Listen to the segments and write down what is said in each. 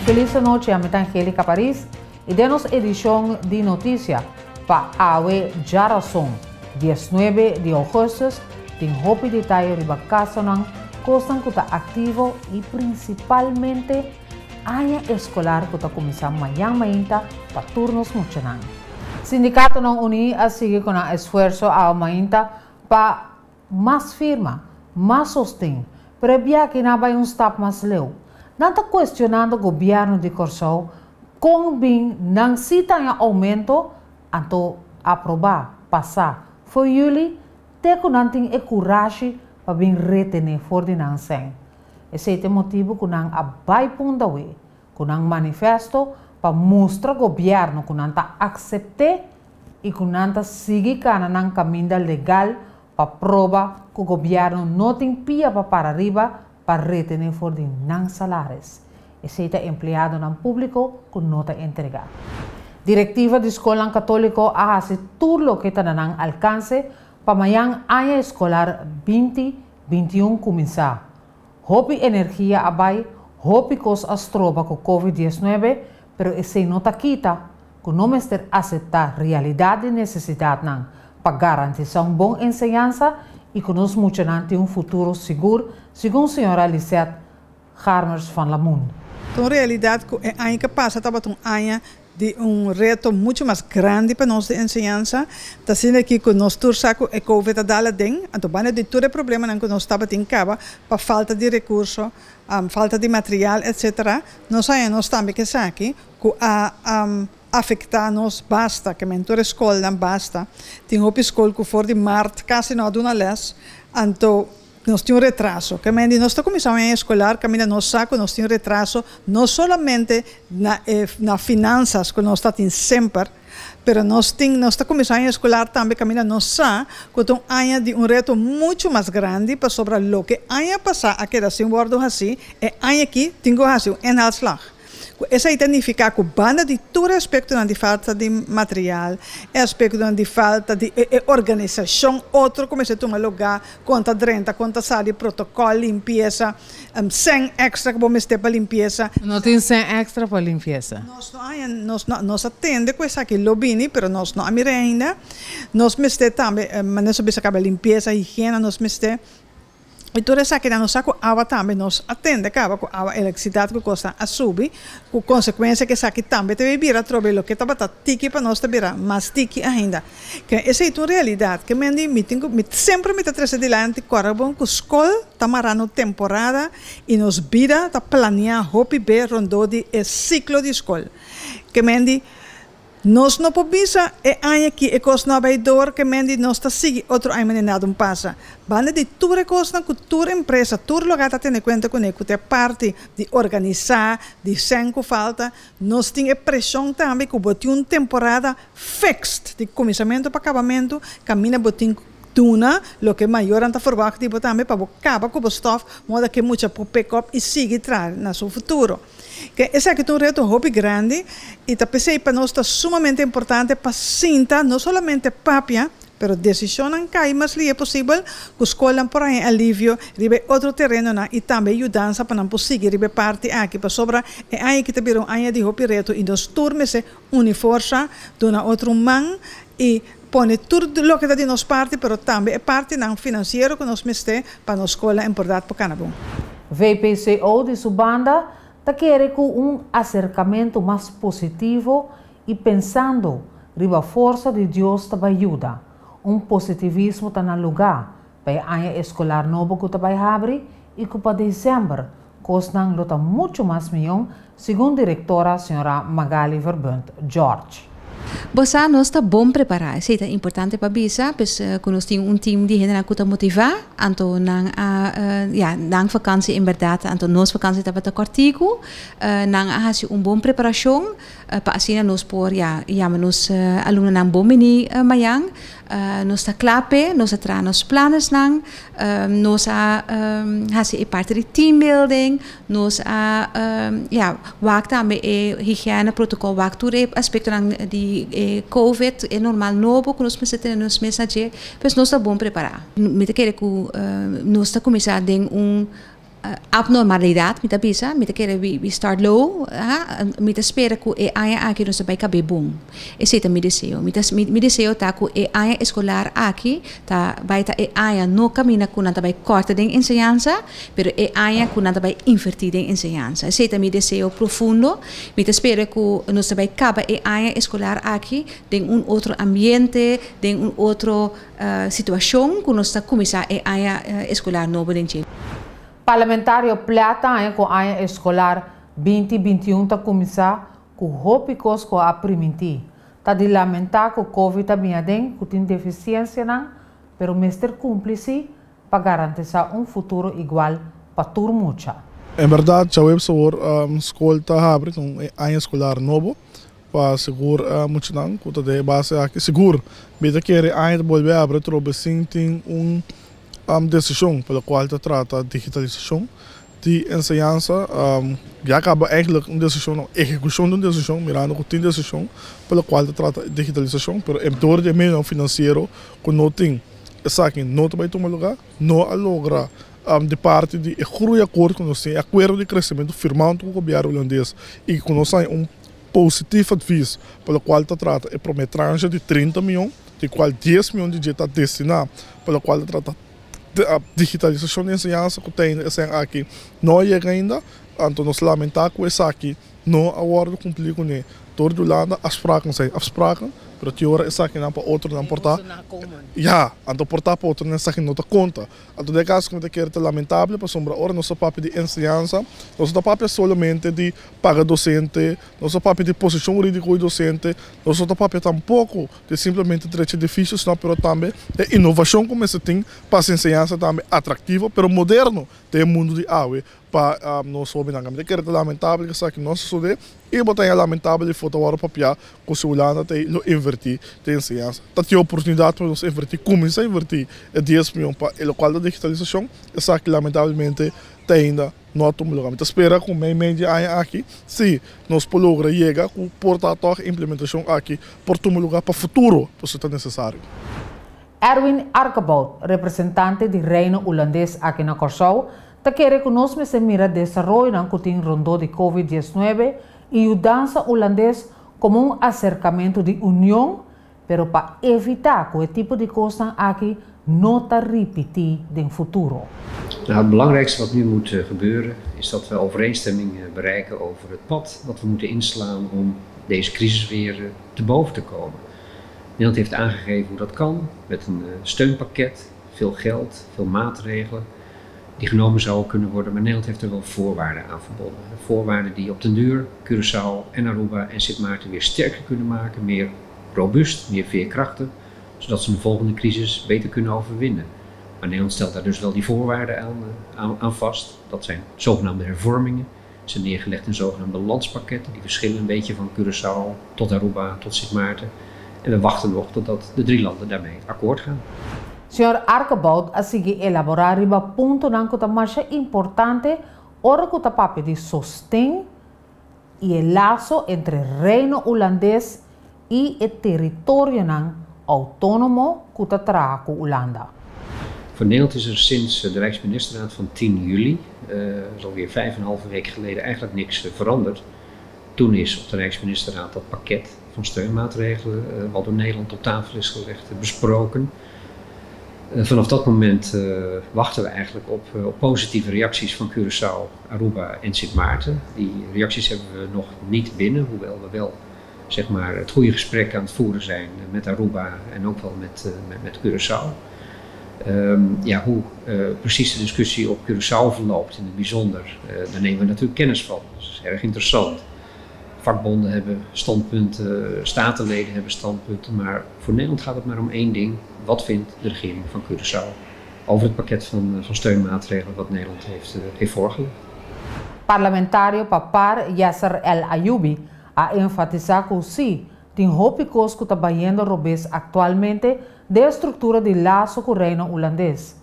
Felis anochi, ami ta Angelica Paris i den nos edishon di notisia pa awe djarason, 19 di ougùstùs, tin hopi detaye riba kasonan, kosnan ku ta aktivo i prinsipalmente aña eskolar ku ta kuminsá mañan mainta pa tur nos muchanan. Sindikatonan Uní a sigui ku nan esfuerso awe mainta pa mas firma, mas sosten, pero e biaha nan a bai un stap mas leu. Nan ta kuestionando gobièrnu di Kòrsou kon bin nan sí ta haña oumento anto aprobá pasá for yüli te ku nan tin e kurashi pa bin retené for di nan sèn. Esei ta e motibu ku nan a bai Punda awe ku nan manifesto pa mustra gobièrnu ku nan ta aksept'é i ku nan ta sigui kana nan kaminda legal pa proba ku gobièrnu no tin pia pa para riba pa retené for di nan salaris. Esei ta empleadonan públiko ku no ta entregá. Direktiva di skolnan katóliko a hasi tur loke ta na nan alkanse pa mañan aña eskolar 20, 21 kuminsá. Hopi energia a bai, hopi kos a stroba ku Covid 19, pero esei no ta kita ku no mester aseptá realidat di nesesidatnan pa garantisá un bon enseñansa i ku nos muchanan tin un futuro sigur, segun señora Lisette Garmers van Lamoen. Ta un realidat ku e aña ku pasa tabata un aña di un reto muchu mas grandi pa nos di enseñansa. Ta asina aki ku nos tur sa ku e Covid a dal aden, anto banda di tur e problemanan ku nos tabatin kaba pa falta di rekurso, falta di material etcetera, nos haña nos tambe ku esaki ku a afektá nos basta, ke men tur e skolnan basta. Tin hopi skol ku for di mart kasi no a duna lès, anto nos tin un retraso. Ke men di nos ta kuminsá un aña eskolar kaminda nos sa ku nos tin retraso no solamente na e na finansas ku nos ta tin semper, pero nos tin nos ta kuminsá un aña eskolar tambe kaminda nos sa ku ta un aña di un reto muchu mas grandi pasobra loke aña pasá a keda sin wòrdu hasí, e aña aki tin ku hasi un inhaalslag. Ku esei ta nifiká ku banda di tur e aspektonan di falta di material, e aspektonan di falta di e organisashon otro ku mester tuma lugá, kon ta drenta, kon ta sali, protokòl, limpiesa, sèn èkstra ku bo mester pa limpiesa. No tin sèn èkstra pa limpiesa. Nos no haña, nos no, nos a tende ku esaki lo bini, pero nos no a mira ainda. Nos mester tambe, manera su bisa kaba limpiesa, higiena nos mester. I tur esakinan nos sa ku awa tambe nos a tende kaba ku awa elektrisidat ku kosnan a subi ku konsekuensia ku esaki tambe ta bira atrobe loke tabata tiki pa nos ta bira mas tiki ainda. Ke esei ta un realidat ke men di mi tin ku mi semper mi ta trese dilanti kòrda bon ku skol ta mará no temporada i nos bida ta planiá hopi be rondó di e siklo di skol. Ke men di Nos no por bisa e aña aki e kos no a bai dor ke men di nos ta sigui otro aña manera nada un pasa. Banda di tur e kosnan ku tur empresa, tur lugá ta tene kuenta kuné ku ta e parti di organisá, di sèn ku falta, nos tin e preshon tambe ku bo tin un temporada fixed di kuminsamentu pa kabamentu kaminda bo tin ku duna loke mayornan ta ferwagt di bo tambe pa bo kaba ku bo stòf moda ku e mucha por pick up i sigui traha na su futuro. Ke esaki ta un reto hopi grandi i ta p'esei pa nos ta sumamente importante pa sinta no solamente papia pero desishonnan kai mas lihe posibel ku skolnan por haña alivio riba e otro terenonan i tambe yudansa pa nan por sigui riba e parti aki pasobra e aña aki ta bira un aña di hopi reto i nos tur mester uni forsa, duna otro un man i pone tur loke ta di nos parti pero tambe e partinan finansiero ku nos mester pa nos skolnan en bèrdat por kana bon. VPCO di su banda ta kere ku un aserkamentu mas positivo i pensando riba forsa di Dios ta bai yuda. Un positivismo ta na lugá pa e aña eskolar nobo ku ta bai habri i ku pa desèmber kosnan lo ta muchu mas mion Segun direktora señora Magali Verbunt George. Bo sa nos ta bon prepará, esei ta importante pa bisa, pues ku nos tin un team di hendenan ku ta motivá, anto nan a ya nan vakansi en bèrdat, anto nos vakansi tabata kòrtiku, nan a hasi un bon preparashon pa asina nos por ya yama nos alumnonan bon bini mañan. Nos ta kla p'e, nos a traha nos planesnan, nos a hasi e parti di team building, nos a ya wak tambe e higiene protocol, wak tur e aspectonan di e covid, e normal nobo ku nos mester tene nos mes na dje, pues nos ta bon prepará. Mi ta kere ku nos ta kuminsá den un. Abnormalidad, mi ta bisa, mi ta kere we start low, ha, mi ta spera ku e aña aki nos ta bai kabe bon. Esei ta mi deseo. Mi ta mi deseo ta ku e aña eskolar aki ta bai ta e aña no kaminda ku nan ta bai kòrta den enseñansa, pero e aña ku nan ta bai invertí den enseñansa. Esei ta mi deseo profundo. Mi ta spera ku nos ta bai kaba e aña eskolar aki den un otro ambiente, den un otro situashon ku nos ta kuminsá e aña eskolar nobo den dje. Parlamentario Plet ta haña ku aña eskolar binti 21 ta kuminsá ku hopi kos ku a primintí. Ta di lamentá ku Covid a bin aden ku tin defisiensianan, pero mester kumpli sí pa garantisá un futuro igual pa tur mucha. En bèrdat, djaweps awor skol ta habri, ta un aña eskolar nobo pa sigur muchanan ku ta den e base aki. Sigur mi ta kere aña ta bolbe habri atrobe sin tin un desishon pa lokual ta trata digitalisashon di enseñansa. Ya kaba eigenlijk un desishon, no, ehekushon di un desishon, mirando ku tin desishon pa lokual ta trata digitalisashon, pero e dor di e medionan finansiero ku no tin esaki no ta bai tuma lugá, no a logra di parti di e groeiakkoord ku nos tin, e akuerdo di kresementu firmá huntu ku gobièrnu hulandes i ku nos haña un positief advies pa lokual ta trata e promé tranche di 30 mion, di kual 10 mion di dje ta destiná pa lokual ta trata digitalisashon di enseñansa ku ta ainda esei aki no a yega ainda. Anto nos lamentá ku esaki no a wòrdu kumplí kuné dor di Hulanda. Afspraken zijn afspraken, pero tin ora esakinan pa otronan por ta, ya, anto por ta pa otronan esaki no ta konta. Anto den e kaso ku mi ta kere ta lamentable pasobra ora nos ta papia di enseñansa nos no ta papia solamente di paga dosente, nos no ta papia di posishon hurídiko di dosente, nos no ta papia tampoko di simplemente drecha edifisio sino pero tambe e inovashon ku mester tin pa hasi enseñansa tambe atraktivo pero moderno den e mundu di awe pa nos hobennan. Mi ta kere ta lamentabel ku esaki no a sosodé i bo ta haña lamentabel di for ta wòrdu papiá ku si Hulanda ta lo invertí den enseñansa. Ta tin oportunidat pa nos invertí, kuminsá invertí e 10 mion pa e lokual ta digitalisashon, esaki lamentablemente te ainda no a tuma lugá. Mi ta spera ku mei mei di aña aki si nos por logra yega ku por ta tòg implementashon aki por tuma lugá pa futuro pasobra ta nesesario. Erwin Arkabout, representante di Reino Hulandes aki na Kòrsou, ta kere ku nos mester mira desaroyonan ku tin rondó di Covid 19 i yudansa hulandes komo un aserkamentu di union, pero pa evitá ku e tipo di kosnan aki no ta ripití den futuro. Nou, het belangrijkste wat nu moet gebeuren is dat we overeenstemming bereiken over het pad wat we moeten inslaan om deze crisis weer te boven te komen. Nederland heeft aangegeven hoe dat kan met een steunpakket, veel geld, veel maatregelen die genomen zouden kunnen worden. Maar Nederland heeft er wel voorwaarden aan verbonden. Voorwaarden die op den duur Curaçao en Aruba en Sint Maarten weer sterker kunnen maken, meer robuust, meer veerkrachtig, zodat ze de volgende crisis beter kunnen overwinnen. Maar Nederland stelt daar dus wel die voorwaarden aan vast. Dat zijn zogenaamde hervormingen. Ze zijn neergelegd in zogenaamde landspakketten. Die verschillen een beetje van Curaçao tot Aruba tot Sint Maarten. En we wachten nog totdat de drie landen daarmee akkoord gaan. Señor Arkabout a sigui elaborá riba puntonan ku ta masha importante ora ku ta papia di sosten i e laso entre Reino Hulandes i e teritorionan outónomo ku ta traha ku Hulanda. Voor Nederland is er sinds de Rijksministerraad van 10 juli, dat is alweer 5,5 week geleden, eigenlijk niks veranderd. Toen is op de Rijksministerraad dat pakket van steunmaatregelen, wat door Nederland op tafel is gelegd, besproken. Vanaf dat moment wachten we eigenlijk op positieve reacties van Curaçao, Aruba en Sint Maarten. Die reacties hebben we nog niet binnen, hoewel we wel, zeg maar, het goede gesprek aan het voeren zijn met Aruba en ook wel met Curaçao. Ja, hoe precies de discussie op Curaçao verloopt in het bijzonder, daar nemen we natuurlijk kennis van. Dat is erg interessant. Vakbonden hebben standpunten, statenleden hebben standpunten, maar voor Nederland gaat het maar om één ding. Wat vindt de regering van Curaçao over het pakket van steunmaatregelen wat Nederland heeft voorgelegd? Parlamentario pa PAR Yasser El Ayoubi a enfatisá ku sí tin hopi kos ku ta bayendo robes aktualmente den struktura di laso ku Reino Hulandes.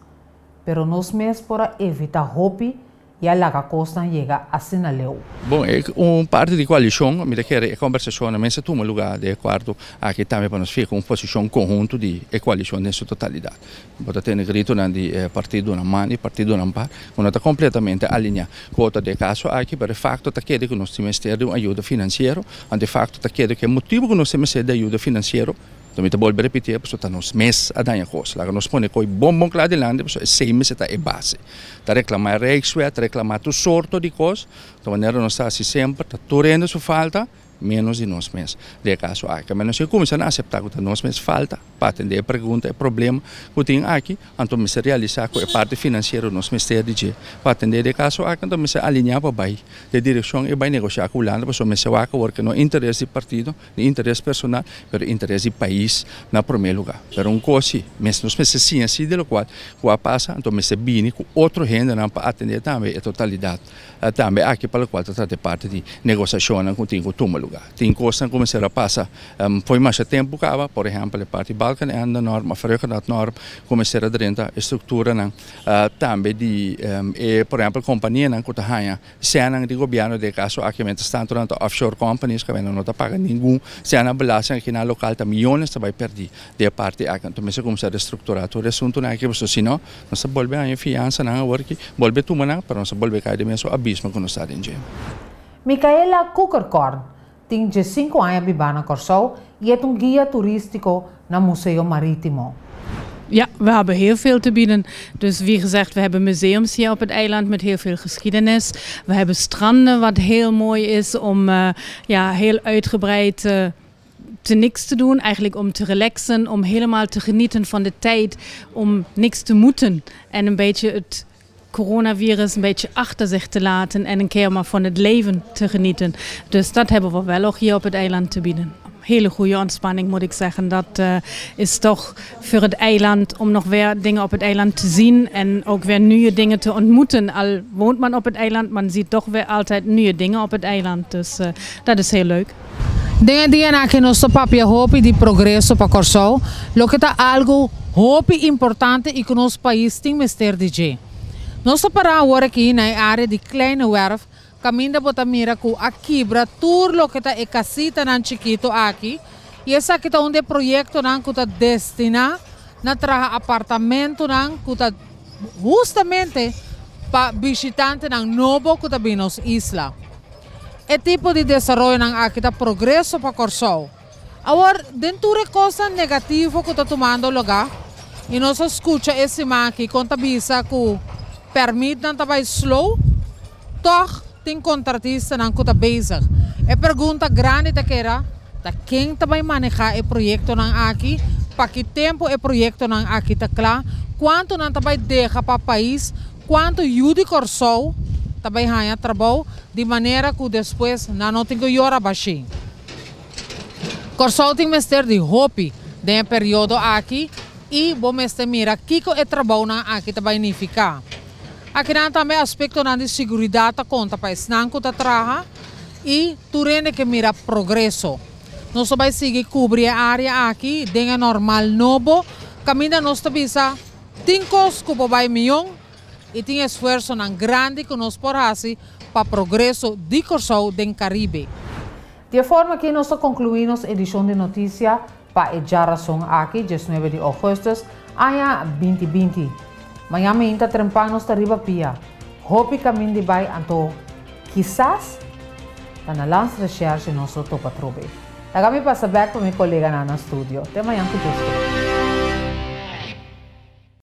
Pero nos mes por a evitá hopi. I a laga kosnan yega asina leu. Bon, e un parti di koalishon, mi ta kere e kombersashonnan mester tuma lugá den e kuarto aki tambe pa nos fiha un posishon konhunto di e koalishon den su totalidat. Bo ta tende gritonan di e partidonan man i partidonan par ku no ta kompletamente alineá ku otro den e kaso aki, pero e fakto ta keda ku nos tin mester di un ayuda finansiero, anto e fakto ta keda ku e motibu ku nos tin mester di ayuda finansiero, Anto mi ta bolbe repiti e pasobra ta nos mes a daña kos. Laga nos pone koi bon bon kla dilanti pasobra esei mester ta e base. Ta reklamá e Rijkswet, ta reklamá tur sorto di kos. Ta manera nos ta hasi semper, ta tur hende su falta, menos di nos mes. Den e kaso aki. Nos tin kuminsá na aseptá ku ta nos mes falta pa atendé e pregunta, e problema ku tin aki. Anto mester realisá ku e parti finansiero nos mester di dje pa atendé di e kaso aki, anto mester alineá pa bai den direkshon i bai negoshá ku Hulanda pasobra mester wak awor ku no interes di partido, ni interes personal, pero interes di pais na promé lugá. Pero un kos si, mes nos mester siña si di lokual ku a pasa, anto mester bini ku otro hendenan pa atendé tambe e totalidat tambe aki pa lokual ta trata e parti di negosiashonnan ku tin ku tuma lugá. Tin kosnan ku mester a pasa Foi masha tempu kaba, por ehèmpel e parti Balkenende norm òf Ruggengraat norm ku mester a drenta e strukturanan tambe di e por ehèmpel kompanianan ku ta haña sènnan di gobièrnu den e kaso aki mientras tantu nan ta offshore companies kaminda no ta paga ningun sènnan belasting aki na lokal ta miyones ta bai pèrdí den e parti aki. Anto mester kuminsá restrukturá tur e asuntunan aki pasobra si no nos ta bolbe haña fiansanan awor aki bolbe tuma nan pero nos ta bolbe kai den mesun abismo ku nos ta den dje. Micaela Kukerkorn Tin diesinku aña bibá na Kòrsou i e ta un guia turístiko na Museo Marítimo. Ja, we hebben heel veel te bieden. Dus wie gezegd, we hebben museums hier op het eiland met heel veel geschiedenis. We hebben stranden wat heel mooi is om uh, ja, heel uitgebreid uh, te niks te doen. Eigenlijk om te relaxen, om helemaal te genieten van de tijd, om niks te moeten. En een beetje het coronavirus een beetje achter zich te laten en een keer maar van het leven te genieten. Dus dat hebben we wel ook hier op het eiland te bieden. Hele goede ontspanning moet ik zeggen. Dat uh, is toch voor het eiland om nog weer dingen op het eiland te zien en ook weer nieuwe dingen te ontmoeten. Al woont man op het eiland, man ziet toch weer altijd nieuwe dingen op het eiland. Dus uh, dat is heel leuk. Den e dianan aki nos ta papia hopi di progreso pa Kòrsou, loke ta algu hopi importante i ku nos pais tin mester di dje. Nos ta pará awor aki na e área di Kleine Werf kaminda bo ta mira ku a kibra tur loke ta e kasitanan chikitu aki i esaki ta un di e proyektonan ku ta destiná na traha apartamentunan ku ta hustamente pa bishitantenan nobo ku ta bin nos isla. E tipo di desaroyonan aki ta progreso pa Kòrsou. Awor, den tur e kosnan negativo ku ta tumando lugá, i nos a skucha e siman aki kon ta bisa ku pèrmitnan ta bai slow, tòg tin kontratistanan ku ta bezig. E pregunta grandi ta keda, ta ken ta bai manehá e proyektonan aki, pa ki tempu e proyektonan aki ta kla, kuantu nan ta bai deha pa pais, Kuantu yu di Kòrsou ta bai haña trabou di manera ku despues nan no tin ku yora bashí? Kòrsou tin mester di hopi den e periodo aki i bo mester mira kiko e trabounan aki ta bai nifiká. Akinan tambe aspektonan di siguridat ta konta pa esnan ku ta traha i tur hende ke mira progreso. Nos ta bai sigui kubri e área aki den e normal nobo kaminda nos ta bisa, Tin kos ku por bai mion i tin esfuersonan grandi ku nos por hasi pa progreso di Kòrsou den Karibe. Di e forma aki nos ta konkluí nos edishon di notisia pa e djarason aki, diesnuebe di ougùstùs, aña binti binti. Mañan mainta trempan nos ta riba pia. Hopi kamin di bai anto kisas ta na Landsrecherche nos lo topa trobe. Laga mi pasa bek pa mi koleganan na studio. Te mañan ku Dios kere.